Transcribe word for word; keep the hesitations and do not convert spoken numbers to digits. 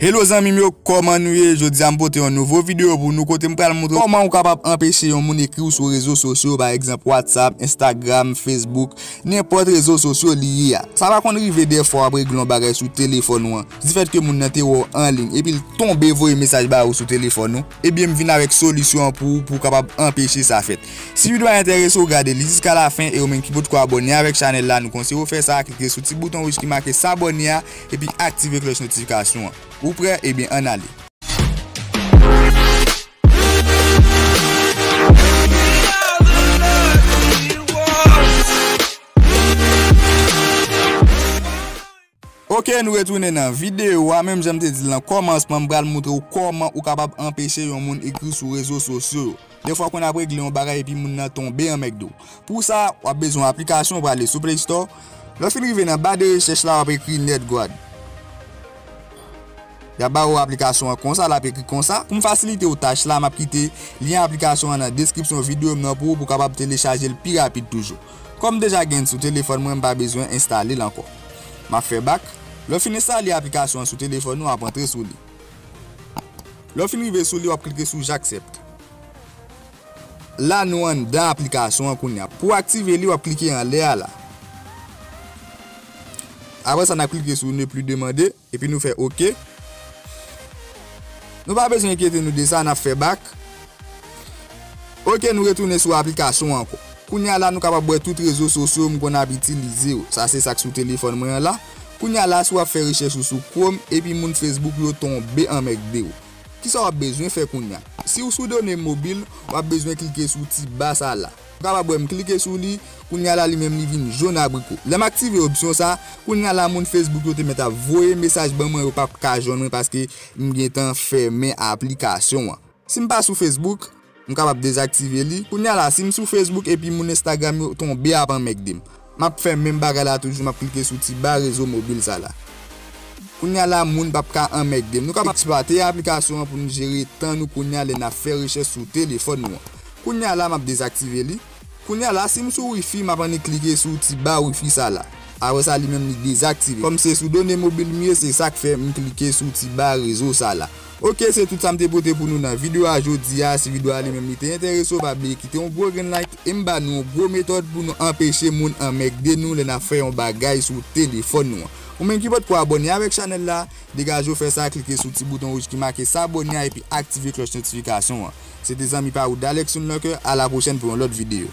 Hello zanmi m yo, kòman nou ye? Jodi a m pote yon nouvo videyo pou nou kote m pral montre w kòman ou kapab anpeche yon moun ekri w sou rezo sosyo, pa egzanp WhatsApp, Instagram, Facebook, nenpòt rezo sosyo li ye a. Sa pa konn rive dèfwa w ap regle yon bagay sou telefòn ou an, difèt ke moun nan te wè w an liy epi l tonbe voye mesaj ba ou sou telefòn ou, ebyen m vin avèk solisyon an pou ou, pou w kapab anpeche sa fèt. Si videyo a enterese w, gade li jiska lafen, e ou menm ki potko abòne avèk chanèl la, nou konseye w fè sa, klike sou ti bouton wouj ki make s'abonner a, epi aktive klòch notifikasyon an. Ou prè? Ebyen, ann ale. Ok, nou retounen nan videyo a. Menm jan m te di l nan kòmansman, m pral montre w kòman ou kapab anpeche yon moun ekri sou rezo sosyo yo. Dèfwa w konn ap regle yon bagay epi moun nan tonbe anmègde w. Pou sa, w ap bezwen yon aplikasyon, w prale sou Play Store. Lè w fin rive nan ba de rechèch la, w ap ekri NetGuard. Y ap ba ou aplikasyon an konsa, l ap ekri konsa. Pou m fasilite w tach la, m ap kite lyen aplikasyon an nan deskripsyon videyo m nan pou ou, pou w kapab telechaje l pi rapid toujou. Kòm m deja gen l sou telefòn mwen, m pa bezwen enstale l ankò. M ap fè bak. Lè w fin enstale aplikasyon an sou telefòn ou, w ap antre sou li. Lè w fin rive sou li, w ap klike sou j'accepte. La, nou anndan aplikasyon an kounye a. Pou w aktive li, w ap klike anlè a la. Apre sa, n ap klike sou ne plus demander, epi nou fè ok. Nou pa bezwen enkyete nou de sa, n ap fè bak. Ok, nou retounen sou aplikasyon an ankò. Kounye a la, nou kapab wè tout rezo sosyo m konn ap itilize yo. Sa se sa k sou telefòn mwen an la. Kounye a la, si w ap fè rechèch ou sou Chrome, epi moun Facebook yo tonbe anmègde w, kisa w ap bezwen fè kounye a? Si w sou done mobil, w ap bezwen klike sou ti ba sa la. Ou kapab wè m klike sou li, kounye a la, li menm li vin jòn abriko. Lè m aktive opsyon sa, kounye a la, moun Facebook yo te mèt ap voye mesaj ban mwen, yo p ap ka jwenn mwen paske m gentan fèmen aplikasyon an. Si m pa sou Facebook, m kapab dezaktive li. Kounye a la, si m sou Facebook epi moun Instagram yo tonbe ap anmègde m, m ap fè menm bagay la toujou, m ap klike sou ti ba rezo mobil sa la. Kounye a la, moun p ap ka anmègde m. Nou kapab eksplwate aplikasyon an pou nou jere tan nou kounye a lè n ap fè rechèch sou telefòn nou an. Kounye a la, m ap dezaktive li. Kounye a la, si m sou Wi-Fi, m ap annik klike sou ti ba Wi-Fi sa la. Apre sa, li menm li dezaktive. Kòm se sou done mobil m ye, se sa k fè m klike sou ti ba rezo sa la. Ok, se tout sa m te pote pou nou nan videyo a jodi a. Si videyo a li menm li te enterese w, pa bliye kite yon gwo grenn like e m ba nou yon gwo metòd pou nou anpeche moun anmègde nou lè n ap fè yon bagay sou telefòn nou an. Ou menm ki potko abòne avèk chanèl la, degaje w fè sa, klike sou ti bouton wouj ki make s'abonner a epi aktive klòch notifikasyon an. Se te zanmi pa ou Dalex Youn Lòkè, a la pwochèn pou yon lòt videyo.